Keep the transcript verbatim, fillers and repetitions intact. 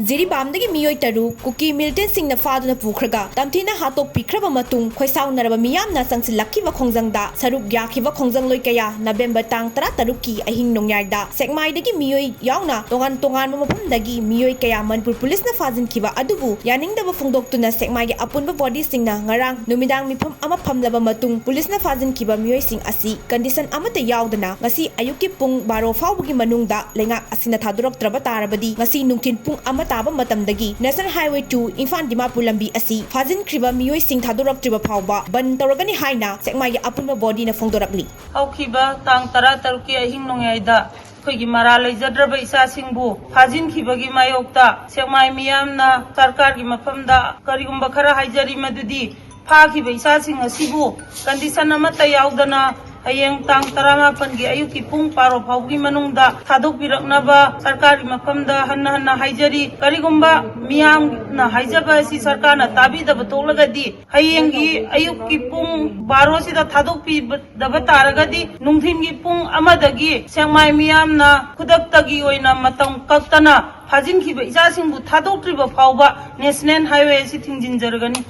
ꯖꯤꯔꯤꯕꯥꯝꯗꯒꯤ ꯃꯤꯑꯣꯏ ꯇꯔꯨꯛ ꯀꯨꯀꯤ ꯃꯤꯂꯤꯇꯦꯟꯁꯤꯡꯅ ꯐꯥꯗꯨꯅ ꯄꯨꯈ꯭ꯔꯒ ꯇꯝꯊꯤꯅ ꯍꯥꯠꯇꯣꯛꯄꯤꯈ꯭ꯔꯕ ꯃꯇꯨꯡ, ꯈꯣꯏꯁꯥꯎꯅꯔꯕ ꯃꯤꯌꯥꯝꯅ ꯆꯪꯁꯤꯜꯂꯛꯈꯤꯕ ꯈꯣꯡꯖꯪꯗ ꯁꯔꯨꯛ ꯌꯥꯈꯤꯕ ꯈꯣꯡꯖꯪꯂꯣꯏ ꯀꯌꯥ ꯅꯕꯦꯝꯕꯔ ꯇꯥꯡ ꯇꯔꯥ ꯇꯔꯨꯛꯀꯤ ꯑꯍꯤꯡ ꯅꯣꯡꯌꯥꯏꯗ ꯁꯦꯛꯃꯥꯏꯗꯒꯤ ꯃꯤꯑꯣꯏ ꯌꯥꯎꯅ ꯇꯣꯉꯥꯟ ꯇꯣꯉꯥꯟꯕ ꯃꯐꯝꯗꯒꯤ ꯃꯤꯑꯣꯏ ꯀꯌꯥ ꯃꯅꯤꯄꯨꯔ ꯄꯨꯂꯤꯁꯅ ꯐꯥꯖꯤꯟꯈꯤꯕ ꯑꯗꯨꯕꯨ ꯌꯥꯅꯤꯡꯗꯕ ꯐꯣꯡꯗꯣꯛꯇꯨꯅ ꯁꯦꯛꯃꯥꯏꯒꯤ ꯑꯄꯨꯟꯕ ꯕꯣꯗꯤꯁꯤꯡꯅ ꯉꯔꯥꯡ ꯅꯨꯃꯤꯗꯥꯡ ꯃꯤꯐꯝ ꯑꯃ ꯐꯝꯂꯕ ꯃꯇꯨꯡ, ꯄꯨꯂꯤꯁꯅ ꯐꯥꯖꯤꯟꯈꯤꯕ ꯃꯤꯑꯣꯏꯁꯤꯡ ꯑꯁꯤ ꯀꯟꯗꯤꯁꯟ ꯑꯃꯠꯇ ꯌꯥꯎꯗꯅ ꯉꯁꯤ ꯑꯌꯨꯛꯀꯤ ꯄꯨꯡ ꯕꯥꯔꯣ ꯐꯥꯎꯕꯒꯤ ꯃꯅꯨꯡꯗ ꯂꯩꯉꯥꯛ ꯑꯁꯤꯅ ꯊꯥꯗꯣꯔꯛꯇ꯭ꯔꯕ ꯇꯥꯔꯕꯗꯤ ꯉꯁꯤ ꯅꯨꯡꯊꯤꯜ ꯄꯨꯡ ꯑꯃ ꯇꯥꯕ ꯃꯇꯝꯗꯒꯤ National Highway two Imphal Dimapur ꯂꯝꯕꯤ ꯑꯁꯤ ꯐꯥꯖꯤꯟꯈ꯭ꯔꯤꯕ ꯃꯤꯑꯣꯏꯁꯤꯡ ꯊꯥꯗꯣꯔꯛꯇ꯭ꯔꯤꯕ ꯐꯥꯎꯕ ꯕꯟ ꯇꯧꯔꯒꯅꯤ ꯍꯥꯏꯅ ꯁꯦꯛꯃꯥꯏꯒꯤ ꯑꯄꯨꯟꯕ ꯕꯣꯗꯤꯅ ꯐꯣꯡꯗꯣꯔꯛꯂꯤ꯫ ꯍꯧꯈꯤꯕ ꯇꯥꯡ ꯇꯔꯥ ꯇꯔꯨꯛꯀꯤ ꯑꯍꯤꯡ ꯅꯣꯡꯌꯥꯏꯗ ꯑꯩꯈꯣꯏꯒꯤ ꯃꯔꯥꯜ ꯂꯩꯖꯗ꯭ꯔꯕ ꯏꯆꯥꯁꯤꯡꯕꯨ ꯐꯥꯖꯤꯟꯈꯤꯕꯒꯤ ꯃꯥꯌꯣꯛꯇ ꯁꯦꯛꯃꯥꯏ ꯃꯤꯌꯥꯝꯅ ꯁꯔꯀꯥꯔꯒꯤ ꯃꯐꯝꯗ ꯀꯔꯤꯒꯨꯝꯕ ꯈꯔ ꯍꯥꯏꯖꯔꯤ, ꯃꯗꯨꯗꯤ ꯐꯥꯈꯤꯕ ꯏꯆꯥꯁꯤꯡ ꯑꯁꯤꯕꯨ ꯀꯟꯗꯤꯁꯟ ꯑꯃꯠꯇ ꯌꯥꯎꯗꯅ ꯍꯌꯦꯡ ꯇꯥꯡ ꯇꯔꯥꯃꯥꯄꯟꯒꯤ ꯑꯌꯨꯛꯀꯤ ꯄꯨꯡ ꯕꯥꯔꯣ ꯐꯥꯎꯕꯒꯤ ꯃꯅꯨꯡꯗ ꯊꯥꯗꯣꯛꯄꯤꯔꯛꯅꯕ ꯁꯔꯀꯥꯔꯒꯤ ꯃꯐꯝꯗ ꯍꯟꯅ ꯍꯟꯅ ꯍꯥꯏꯖꯔꯤ꯫ ꯀꯔꯤꯒꯨꯝꯕ ꯃꯤꯌꯥꯝꯅ ꯍꯥꯏꯖꯕ ꯑꯁꯤ ꯁꯔꯀꯥꯔꯅ ꯇꯥꯕꯤꯗꯕ ꯊꯣꯛꯂꯒꯗꯤ ꯍꯌꯦꯡꯒꯤ ꯑꯌꯨꯛꯀꯤ ꯄꯨꯡ ꯕꯥꯔꯣꯁꯤꯗ ꯊꯥꯗꯣꯛꯄꯤꯗꯕ ꯇꯥꯔꯒꯗꯤ ꯅꯨꯡꯊꯤꯜꯒꯤ ꯄꯨꯡ ꯑꯃꯗꯒꯤ ꯁꯦꯛꯃꯥꯏ ꯃꯤꯌꯥꯝꯅ ꯈꯨꯗꯛꯇꯒꯤ ꯑꯣꯏꯅ ꯃꯇꯝ ꯀꯛꯇꯅ ꯐꯥꯖꯤꯟꯈꯤꯕ ꯏꯆꯥꯁꯤꯡꯕꯨ ꯊꯥꯗꯣꯛꯇ꯭ꯔꯤꯕ ꯐꯥꯎꯕ National Highway ꯑꯁꯤ ꯊꯤꯡꯖꯤꯟꯖꯔꯒꯅꯤ꯫